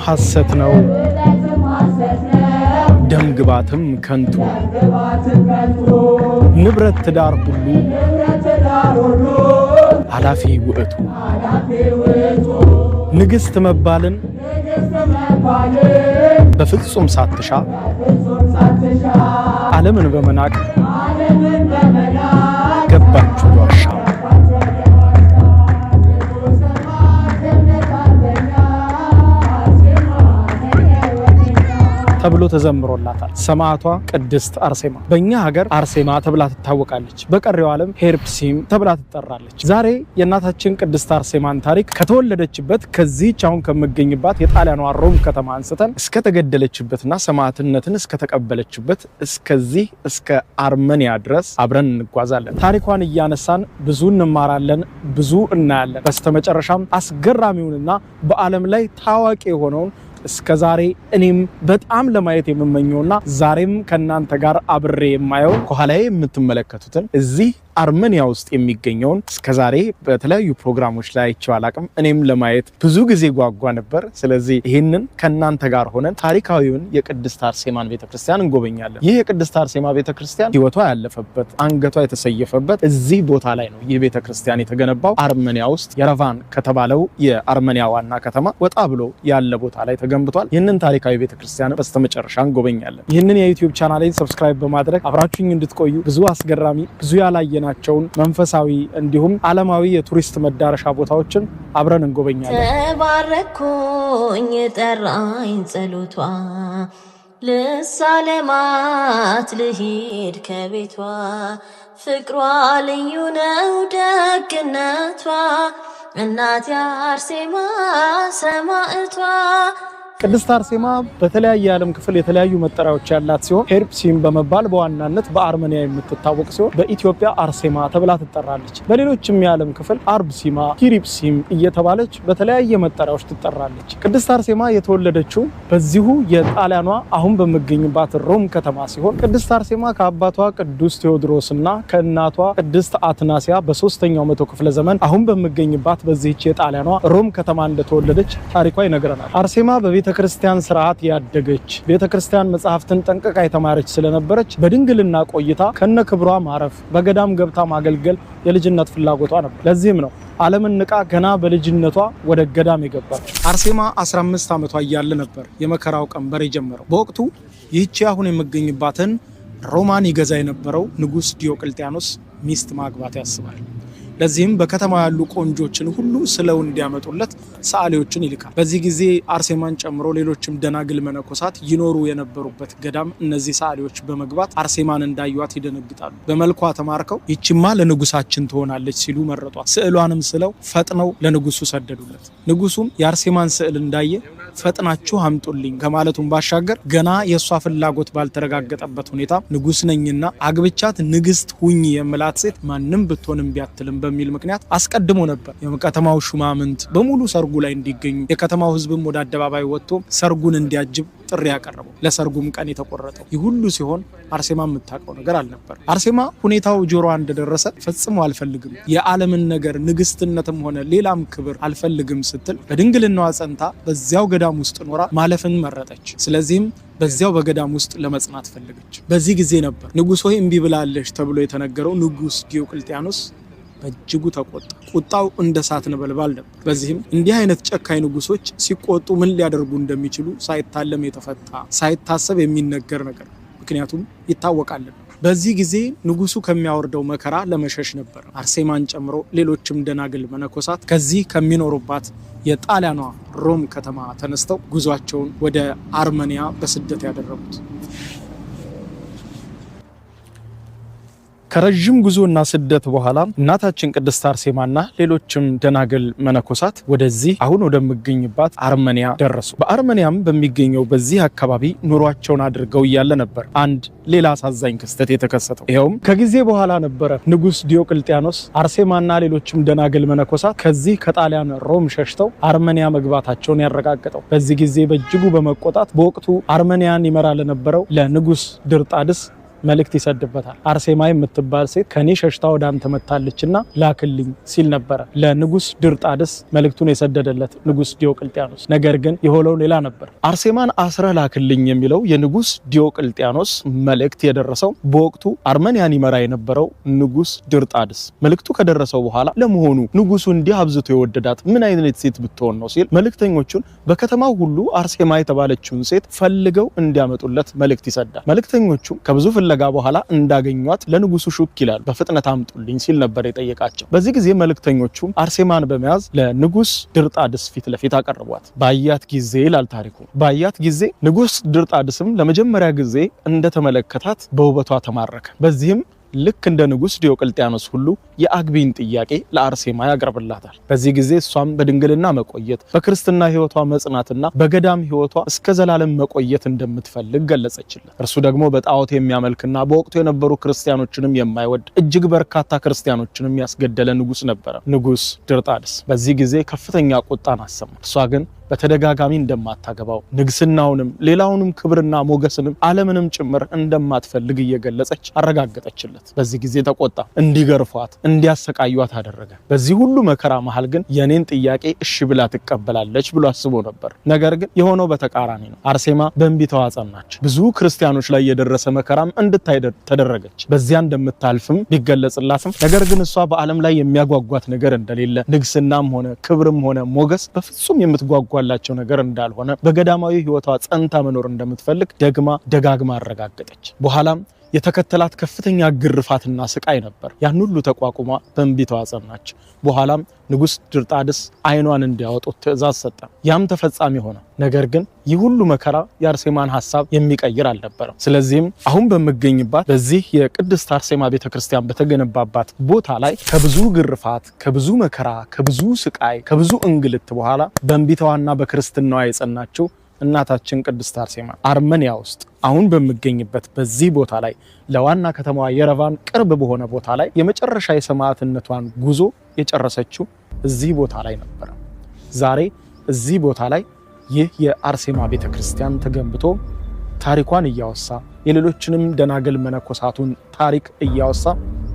ሐሰት ነው፣ ደም ግባትም ከንቱ፣ ንብረት ትዳር ሁሉ ኃላፊ ውእቱ። ንግሥት መባልን በፍጹም ሳትሻ ዓለምን በመናቅ ገባች ወደ ዋሻ። ተብሎ ተዘምሮላታል። ሰማዕቷ ቅድስት አርሴማ በእኛ ሀገር አርሴማ ተብላ ትታወቃለች። በቀሪው ዓለም ሄርፕሲም ተብላ ትጠራለች። ዛሬ የእናታችን ቅድስት አርሴማን ታሪክ ከተወለደችበት ከዚህች አሁን ከምገኝባት የጣሊያኗ ሮም ከተማ አንስተን እስከተገደለችበትና ሰማዕትነትን እስከተቀበለችበት እስከዚህ እስከ አርመኒያ ድረስ አብረን እንጓዛለን። ታሪኳን እያነሳን ብዙ እንማራለን፣ ብዙ እናያለን። በስተመጨረሻም አስገራሚውንና በዓለም ላይ ታዋቂ የሆነውን እስከ ዛሬ እኔም በጣም ለማየት የምመኘውና ዛሬም ከእናንተ ጋር አብሬ የማየው ከኋላዬ የምትመለከቱትን እዚህ አርመኒያ ውስጥ የሚገኘውን እስከ ዛሬ በተለያዩ ፕሮግራሞች ላይ አይቼው አላቅም። እኔም ለማየት ብዙ ጊዜ ጓጓ ነበር። ስለዚህ ይህንን ከእናንተ ጋር ሆነን ታሪካዊውን የቅድስት አርሴማን ቤተክርስቲያን እንጎበኛለን። ይህ የቅድስት አርሴማ ቤተክርስቲያን ሕይወቷ ያለፈበት አንገቷ የተሰየፈበት እዚህ ቦታ ላይ ነው። ይህ ቤተክርስቲያን የተገነባው አርመኒያ ውስጥ የረቫን ከተባለው የአርመኒያ ዋና ከተማ ወጣ ብሎ ያለ ቦታ ላይ ተገንብቷል። ይህንን ታሪካዊ ቤተክርስቲያን በስተመጨረሻ እንጎበኛለን። ይህንን የ YouTube ቻናሌን subscribe በማድረግ አብራችሁኝ እንድትቆዩ ብዙ አስገራሚ ብዙ ያላየናቸውን መንፈሳዊ እንዲሁም ዓለማዊ የቱሪስት መዳረሻ ቦታዎችን አብረን እንጎበኛለን። ተባረኩኝ ጠራኝ ጸሎቷ፣ ልሳለማት ልሂድ ከቤቷ፣ ፍቅሯ ልዩ ነው ደግነቷ፣ እናቴ አርሴማ ሰማዕቷ። ቅድስት አርሴማ በተለያየ የዓለም ክፍል የተለያዩ መጠሪያዎች ያላት ሲሆን ሄርፕሲም በመባል በዋናነት በአርመኒያ የምትታወቅ ሲሆን በኢትዮጵያ አርሴማ ተብላ ትጠራለች። በሌሎችም የዓለም ክፍል አርብሲማ፣ ሂሪፕሲም እየተባለች በተለያየ መጠሪያዎች ትጠራለች። ቅድስት አርሴማ የተወለደችው በዚሁ የጣሊያኗ አሁን በምገኝባት ሮም ከተማ ሲሆን ቅድስት አርሴማ ከአባቷ ቅዱስ ቴዎድሮስ እና ከእናቷ ቅድስት አትናሲያ በ3ኛው መቶ ክፍለ ዘመን አሁን በምገኝባት በዚህች የጣሊያኗ ሮም ከተማ እንደተወለደች ታሪኳ ይነግረናል። አርሴማ በቤተ ክርስቲያን ስርዓት ያደገች፣ ቤተ ክርስቲያን መጽሐፍትን ጠንቅቃ የተማረች ስለነበረች በድንግልና ቆይታ ከነ ክብሯ ማረፍ፣ በገዳም ገብታ ማገልገል የልጅነት ፍላጎቷ ነበር። ለዚህም ነው ዓለምን ንቃ ገና በልጅነቷ ወደ ገዳም የገባችው። አርሴማ 15 ዓመቷ እያለ ነበር የመከራው ቀንበር የጀመረው። በወቅቱ ይህቺ አሁን የምገኝባትን ሮማን ይገዛ የነበረው ንጉስ ዲዮቅልጥያኖስ ሚስት ማግባት ያስባል። ለዚህም በከተማ ያሉ ቆንጆችን ሁሉ ስለው እንዲያመጡለት ሰዓሊዎችን ይልካል። በዚህ ጊዜ አርሴማን ጨምሮ ሌሎችም ደናግል መነኮሳት ይኖሩ የነበሩበት ገዳም እነዚህ ሰዓሊዎች በመግባት አርሴማን እንዳዩዋት ይደነግጣሉ። በመልኳ ተማርከው ይችማ ለንጉሳችን ትሆናለች ሲሉ መረጧት። ስዕሏንም ስለው ፈጥነው ለንጉሱ ሰደዱለት። ንጉሱም የአርሴማን ስዕል እንዳየ ፈጥናችሁ አምጡልኝ ከማለቱም ባሻገር ገና የእሷ ፍላጎት ባልተረጋገጠበት ሁኔታ ንጉስ ነኝና አግብቻት ንግስት ሁኝ የምላት ሴት ማንም ብትሆን እምቢ አትልም በሚል ምክንያት አስቀድሞ ነበር የከተማው ሹማምንት በሙሉ ሰርጉ ላይ እንዲገኙ፣ የከተማው ሕዝብም ወደ አደባባይ ወጥቶ ሰርጉን እንዲያጅብ ጥሪ ያቀረበው። ለሰርጉም ቀን የተቆረጠው። ይህ ሁሉ ሲሆን አርሴማ የምታውቀው ነገር አልነበር። አርሴማ ሁኔታው ጆሮዋ እንደደረሰ ፈጽሞ አልፈልግም፣ የዓለምን ነገር ንግስትነትም ሆነ ሌላም ክብር አልፈልግም ስትል በድንግልናዋ ጸንታ በዚያው ገዳም ውስጥ ኖራ ማለፍን መረጠች። ስለዚህም በዚያው በገዳም ውስጥ ለመጽናት ፈለገች። በዚህ ጊዜ ነበር ንጉሥ ሆይ እምቢ ብላለች ተብሎ የተነገረው ንጉሥ ዲዮቅልጥያኖስ በእጅጉ ተቆጣ። ቁጣው እንደ እሳት ነበልባል ነበር። በዚህም እንዲህ አይነት ጨካኝ ንጉሶች ሲቆጡ ምን ሊያደርጉ እንደሚችሉ ሳይታለም የተፈታ ሳይታሰብ የሚነገር ነገር፣ ምክንያቱም ይታወቃል። በዚህ ጊዜ ንጉሱ ከሚያወርደው መከራ ለመሸሽ ነበር አርሴማን ጨምሮ ሌሎችም ደናግል መነኮሳት ከዚህ ከሚኖሩባት የጣሊያኗ ሮም ከተማ ተነስተው ጉዟቸውን ወደ አርመኒያ በስደት ያደረጉት። ከረዥም ጉዞና ስደት በኋላ እናታችን ቅድስት አርሴማና ሌሎችም ደናግል መነኮሳት ወደዚህ አሁን ወደሚገኝባት አርመኒያ ደረሱ። በአርመኒያም በሚገኘው በዚህ አካባቢ ኑሯቸውን አድርገው እያለ ነበር አንድ ሌላ አሳዛኝ ክስተት የተከሰተው። ይኸውም ከጊዜ በኋላ ነበረ ንጉስ ዲዮቅልጥያኖስ አርሴማና ሌሎችም ደናግል መነኮሳት ከዚህ ከጣሊያን ሮም ሸሽተው አርመኒያ መግባታቸውን ያረጋገጠው። በዚህ ጊዜ በእጅጉ በመቆጣት በወቅቱ አርመኒያን ይመራ ለነበረው ለንጉስ ድርጣድስ መልእክት ይሰድበታል። አርሴማ የምትባል ሴት ከኔ ሸሽታ ወደ አንተ መታለችና ላክልኝ ሲል ነበረ ለንጉስ ድርጣድስ መልእክቱን የሰደደለት ንጉስ ዲዮቅልጥያኖስ። ነገር ግን የሆነው ሌላ ነበር። አርሴማን አስረህ ላክልኝ የሚለው የንጉስ ዲዮቅልጥያኖስ መልእክት የደረሰው በወቅቱ አርመንያን ይመራ የነበረው ንጉስ ድርጣድስ። መልእክቱ ከደረሰው በኋላ ለመሆኑ ንጉሱ እንዲህ አብዝቶ የወደዳት ምን አይነት ሴት ብትሆን ነው ሲል መልእክተኞቹን በከተማው ሁሉ አርሴማ የተባለችውን ሴት ፈልገው እንዲያመጡለት መልእክት ይሰዳል። መልእክተኞቹ ከብዙ ፍለጋ በኋላ እንዳገኟት ለንጉሱ ሹክ ይላሉ። በፍጥነት አምጡልኝ ሲል ነበር የጠየቃቸው። በዚህ ጊዜ መልእክተኞቹ አርሴማን በመያዝ ለንጉስ ድርጣድስ ፊት ለፊት አቀርቧት። ባያት ጊዜ ይላል ታሪኩ፣ ባያት ጊዜ ንጉስ ድርጣድስም ለመጀመሪያ ጊዜ እንደተመለከታት በውበቷ ተማረከ። በዚህም ልክ እንደ ንጉስ ዲዮቅልጥያኖስ ሁሉ የአግቢን ጥያቄ ለአርሴማ ያቀርብላታል። በዚህ ጊዜ እሷም በድንግልና መቆየት፣ በክርስትና ሕይወቷ መጽናትና በገዳም ሕይወቷ እስከ ዘላለም መቆየት እንደምትፈልግ ገለጸችለት። እርሱ ደግሞ በጣዖት የሚያመልክና በወቅቱ የነበሩ ክርስቲያኖችንም የማይወድ እጅግ በርካታ ክርስቲያኖችንም ያስገደለ ንጉስ ነበረ፣ ንጉስ ድርጣድስ። በዚህ ጊዜ ከፍተኛ ቁጣን አሰማ። እሷ ግን በተደጋጋሚ እንደማታገባው ንግስናውንም ሌላውንም ክብርና ሞገስንም ዓለምንም ጭምር እንደማትፈልግ እየገለጸች አረጋገጠችለት። በዚህ ጊዜ ተቆጣ፣ እንዲገርፏት እንዲያሰቃዩት አደረገ። በዚህ ሁሉ መከራ መሃል ግን የኔን ጥያቄ እሺ ብላ ትቀበላለች ብሎ አስቦ ነበር። ነገር ግን የሆነው በተቃራኒ ነው። አርሴማ በእንቢታዋ ጸናች። ብዙ ክርስቲያኖች ላይ የደረሰ መከራም እንድታይ ተደረገች። በዚያ እንደምታልፍም ቢገለጽላትም ነገር ግን እሷ በዓለም ላይ የሚያጓጓት ነገር እንደሌለ ንግስናም ሆነ ክብርም ሆነ ሞገስ በፍጹም የምትጓጓላቸው ነገር እንዳልሆነ በገዳማዊ ሕይወቷ ጸንታ መኖር እንደምትፈልግ ደግማ ደጋግማ አረጋገጠች። በኋላም የተከተላት ከፍተኛ ግርፋትና ስቃይ ነበር። ያን ሁሉ ተቋቁማ በእንቢታዋ ጸናች። በኋላም ንጉስ ድርጣድስ ዓይኗን እንዲያወጡት ትእዛዝ ሰጠ። ያም ተፈጻሚ ሆነ። ነገር ግን ይህ ሁሉ መከራ የአርሴማን ሀሳብ የሚቀይር አልነበረም። ስለዚህም አሁን በምገኝባት በዚህ የቅድስት አርሴማ ቤተክርስቲያን በተገነባባት ቦታ ላይ ከብዙ ግርፋት፣ ከብዙ መከራ፣ ከብዙ ስቃይ፣ ከብዙ እንግልት በኋላ በእንቢታዋና በክርስትናዋ የጸናችው እናታችን ቅድስት አርሴማ አርመንያ ውስጥ አሁን በምገኝበት በዚህ ቦታ ላይ ለዋና ከተማዋ የረቫን ቅርብ በሆነ ቦታ ላይ የመጨረሻ የሰማዕትነቷን ጉዞ የጨረሰችው እዚህ ቦታ ላይ ነበረ። ዛሬ እዚህ ቦታ ላይ ይህ የአርሴማ ቤተክርስቲያን ተገንብቶ ታሪኳን እያወሳ የሌሎችንም ደናግል መነኮሳቱን ታሪክ እያወሳ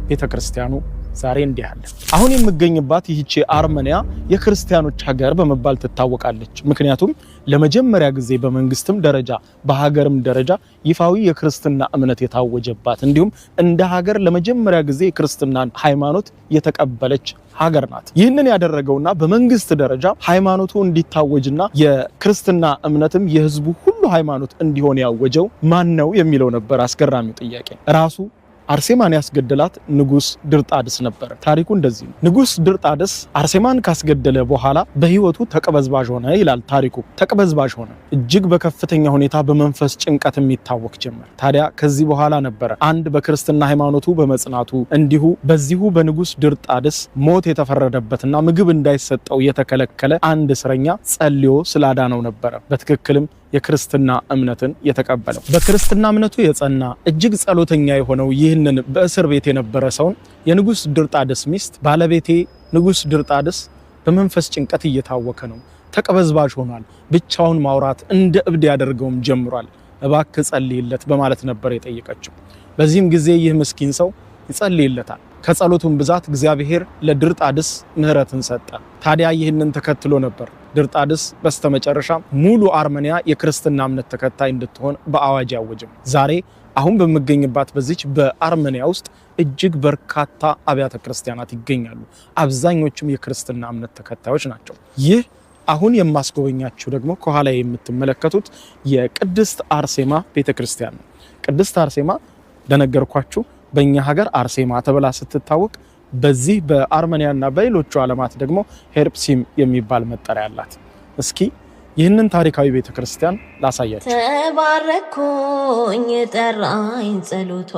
ቤተክርስቲያኑ ዛሬ እንዲህ አለ። አሁን የምገኝባት ይህቺ አርመንያ የክርስቲያኖች ሀገር በመባል ትታወቃለች። ምክንያቱም ለመጀመሪያ ጊዜ በመንግስትም ደረጃ በሀገርም ደረጃ ይፋዊ የክርስትና እምነት የታወጀባት እንዲሁም እንደ ሀገር ለመጀመሪያ ጊዜ የክርስትናን ሃይማኖት የተቀበለች ሀገር ናት። ይህንን ያደረገውና በመንግስት ደረጃ ሃይማኖቱ እንዲታወጅና የክርስትና እምነትም የህዝቡ ሁሉ ሃይማኖት እንዲሆን ያወጀው ማን ነው የሚለው ነበር አስገራሚው ጥያቄ። ራሱ አርሴማን ያስገደላት ንጉስ ድርጣድስ ነበር። ታሪኩ እንደዚህ ነው። ንጉስ ድርጣድስ አርሴማን ካስገደለ በኋላ በህይወቱ ተቅበዝባዥ ሆነ ይላል ታሪኩ። ተቅበዝባዥ ሆነ። እጅግ በከፍተኛ ሁኔታ በመንፈስ ጭንቀት የሚታወቅ ጀመር። ታዲያ ከዚህ በኋላ ነበረ አንድ በክርስትና ሃይማኖቱ በመጽናቱ እንዲሁ በዚሁ በንጉስ ድርጣድስ ሞት የተፈረደበትና ምግብ እንዳይሰጠው የተከለከለ አንድ እስረኛ ጸልዮ ስላዳነው ነበረ። በትክክልም የክርስትና እምነትን የተቀበለው። በክርስትና እምነቱ የጸና እጅግ ጸሎተኛ የሆነው ይህንን በእስር ቤት የነበረ ሰውን የንጉስ ድርጣድስ ሚስት ባለቤቴ ንጉስ ድርጣድስ በመንፈስ ጭንቀት እየታወከ ነው፣ ተቅበዝባዥ ሆኗል፣ ብቻውን ማውራት እንደ እብድ ያደርገውም ጀምሯል፣ እባክህ ጸልይለት በማለት ነበር የጠየቀችው። በዚህም ጊዜ ይህ ምስኪን ሰው ይጸልይለታል። ከጸሎቱም ብዛት እግዚአብሔር ለድርጣድስ ምሕረትን ሰጠ። ታዲያ ይህንን ተከትሎ ነበር ድርጣድስ በስተመጨረሻ ሙሉ አርመንያ የክርስትና እምነት ተከታይ እንድትሆን በአዋጅ ያወጀው። ዛሬ አሁን በምገኝባት በዚች በአርመንያ ውስጥ እጅግ በርካታ አብያተ ክርስቲያናት ይገኛሉ። አብዛኞቹም የክርስትና እምነት ተከታዮች ናቸው። ይህ አሁን የማስጎበኛችሁ ደግሞ ከኋላ የምትመለከቱት የቅድስት አርሴማ ቤተክርስቲያን ነው። ቅድስት አርሴማ እንደነገርኳችሁ በእኛ ሀገር አርሴማ ተብላ ስትታወቅ በዚህ በአርመኒያና በሌሎቹ ዓለማት ደግሞ ሄርፕሲም የሚባል መጠሪያ አላት። እስኪ ይህንን ታሪካዊ ቤተክርስቲያን ላሳያችሁ። ተባረኩኝ ጠራኝ ጸሎቷ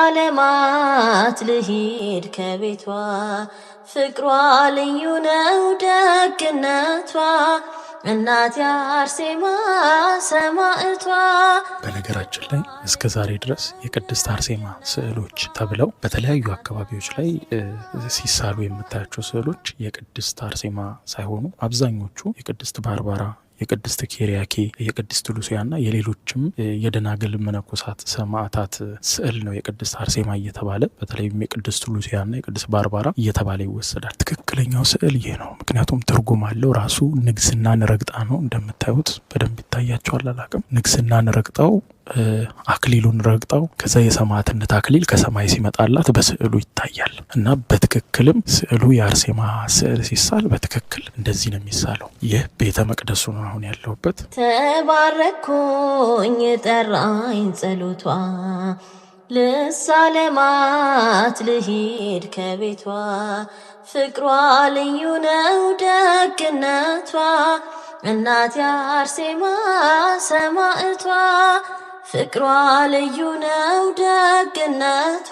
ልሳለማት ልሂድ ከቤቷ ፍቅሯ ልዩ ነው ደግነቷ እናቴ አርሴማ ሰማዕቷ። በነገራችን ላይ እስከ ዛሬ ድረስ የቅድስት አርሴማ ስዕሎች ተብለው በተለያዩ አካባቢዎች ላይ ሲሳሉ የምታያቸው ስዕሎች የቅድስት አርሴማ ሳይሆኑ አብዛኞቹ የቅድስት ባርባራ፣ የቅድስት ኬሪያኬ፣ የቅድስት ሉሲያና የሌሎችም የደናግል መነኮሳት ሰማዕታት ስዕል ነው የቅድስት አርሴማ እየተባለ በተለይም የቅድስት ሉሲያና የቅድስት ባርባራ እየተባለ ይወሰዳል። ትክክለኛው ስዕል ይህ ነው። ምክንያቱም ትርጉም አለው። ራሱ ንግስናን ረግጣ ነው። እንደምታዩት በደንብ ይታያቸዋል። አላቅም ንግስናን ረግጠው አክሊሉን ረግጠው ከዛ የሰማዕትነት አክሊል ከሰማይ ሲመጣላት በስዕሉ ይታያል እና በትክክልም ስዕሉ የአርሴማ ስዕል ሲሳል በትክክል እንደዚህ ነው የሚሳለው። ይህ ቤተ መቅደሱ ነው አሁን ያለሁበት። ተባረኩኝ ጠራኝ ጸሎቷ ልሳለማት ልሂድ ከቤቷ ፍቅሯ ልዩ ነው ደግነቷ እናቴ አርሴማ ሰማዕቷ ፍቅሯ ልዩ ነው ደግነቷ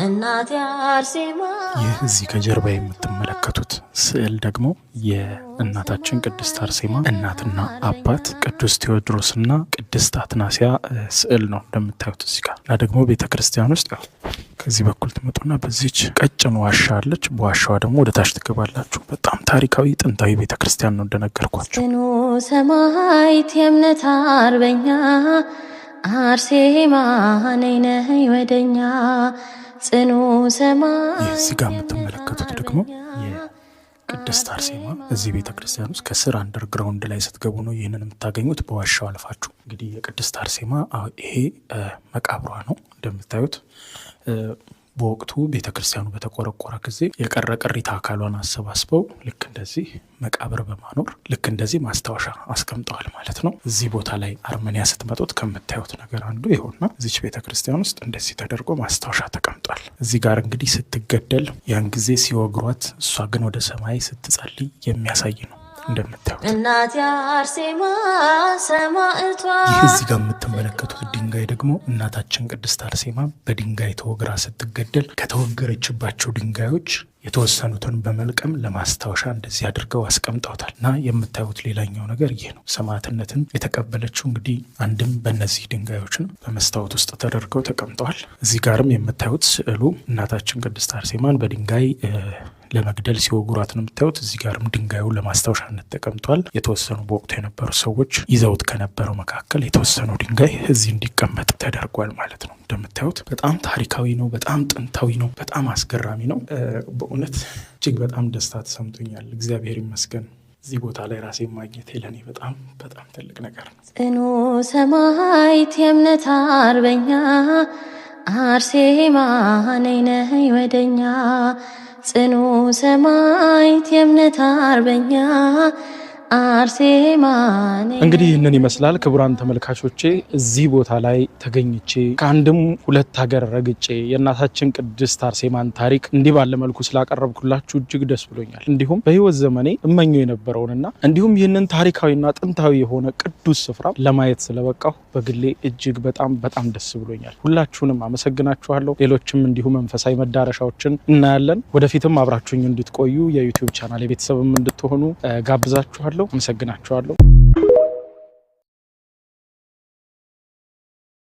እናቴ አርሴማ። ይህ እዚህ ከጀርባ የምትመለከቱት ስዕል ደግሞ የእናታችን ቅድስት አርሴማ እናትና አባት ቅዱስ ቴዎድሮስና ቅድስት አትናሲያ ስዕል ነው እንደምታዩት እዚህ ጋር እና ደግሞ ቤተ ክርስቲያን ውስጥ ያው ከዚህ በኩል ትመጡና በዚች ቀጭን ዋሻ አለች። በዋሻዋ ደግሞ ወደ ታች ትገባላችሁ። በጣም ታሪካዊ ጥንታዊ ቤተ ክርስቲያን ነው እንደነገርኳችሁ። ጽኑ ሰማዕት የእምነት አርበኛ አርሴማ ነይ ነይ ወደኛ ጽኑ ሰማዕት። ይህ እዚህ ጋር የምትመለከቱት ደግሞ የቅድስት አርሴማ እዚህ ቤተ ክርስቲያን ውስጥ ከስር underground ላይ ስትገቡ ነው ይህንን የምታገኙት። በዋሻው አልፋችሁ እንግዲህ የቅድስት አርሴማ ይሄ መቃብሯ ነው እንደምታዩት። በወቅቱ ቤተ ክርስቲያኑ በተቆረቆረ ጊዜ የቀረ ቅሪተ አካሏን አሰባስበው ልክ እንደዚህ መቃብር በማኖር ልክ እንደዚህ ማስታወሻ አስቀምጠዋል ማለት ነው። እዚህ ቦታ ላይ አርመኒያ ስትመጡት ከምታዩት ነገር አንዱ ይኸውና እዚች ቤተ ክርስቲያን ውስጥ እንደዚህ ተደርጎ ማስታወሻ ተቀምጧል። እዚህ ጋር እንግዲህ ስትገደል ያን ጊዜ ሲወግሯት፣ እሷ ግን ወደ ሰማይ ስትጸልይ የሚያሳይ ነው እንደምታዩት። እናቴ አርሴማ ሰማዕቷ። ይህ እዚህ ጋር የምትመለከቱት ድንጋይ ደግሞ እናታችን ቅድስት አርሴማ በድንጋይ ተወግራ ስትገደል ከተወገረችባቸው ድንጋዮች የተወሰኑትን በመልቀም ለማስታወሻ እንደዚህ አድርገው አስቀምጠውታል። እና የምታዩት ሌላኛው ነገር ይህ ነው። ሰማዕትነትን የተቀበለችው እንግዲህ አንድም በእነዚህ ድንጋዮች ነው፣ በመስታወት ውስጥ ተደርገው ተቀምጠዋል። እዚህ ጋርም የምታዩት ስዕሉ እናታችን ቅድስት አርሴማን በድንጋይ ለመግደል ሲወግሯት ነው የምታዩት። እዚህ ጋርም ድንጋዩ ለማስታወሻነት ተቀምጧል። የተወሰኑ በወቅቱ የነበሩ ሰዎች ይዘውት ከነበረው መካከል የተወሰነው ድንጋይ እዚህ እንዲቀመጥ ተደርጓል ማለት ነው። እንደምታዩት በጣም ታሪካዊ ነው። በጣም ጥንታዊ ነው። በጣም አስገራሚ ነው። በእውነት እጅግ በጣም ደስታ ተሰምቶኛል። እግዚአብሔር ይመስገን። እዚህ ቦታ ላይ ራሴን ማግኘቴ ለእኔ በጣም በጣም ትልቅ ነገር ነው። ጽኑ ሰማዕት የእምነት አርበኛ አርሴማ ነይ ነይ ወደኛ ጽኑ ሰማዕት የእምነት አርበኛ አርሴማ ነይ። እንግዲህ ይህንን ይመስላል ክቡራን ተመልካቾቼ፣ እዚህ ቦታ ላይ ተገኝቼ ከአንድም ሁለት ሀገር ረግጬ የእናታችን ቅድስት አርሴማን ታሪክ እንዲህ ባለ መልኩ ስላቀረብኩላችሁ እጅግ ደስ ብሎኛል። እንዲሁም በሕይወት ዘመኔ እመኘው የነበረውንና እንዲሁም ይህንን ታሪካዊና ጥንታዊ የሆነ ቅዱስ ስፍራ ለማየት ስለበቃሁ በግሌ እጅግ በጣም በጣም ደስ ብሎኛል። ሁላችሁንም አመሰግናችኋለሁ። ሌሎችም እንዲሁ መንፈሳዊ መዳረሻዎችን እናያለን። ወደፊትም አብራችሁኝ እንድትቆዩ የ YouTube channel የቤተሰብም እንድትሆኑ ጋብዛችኋለሁ። አመሰግናችኋለሁ።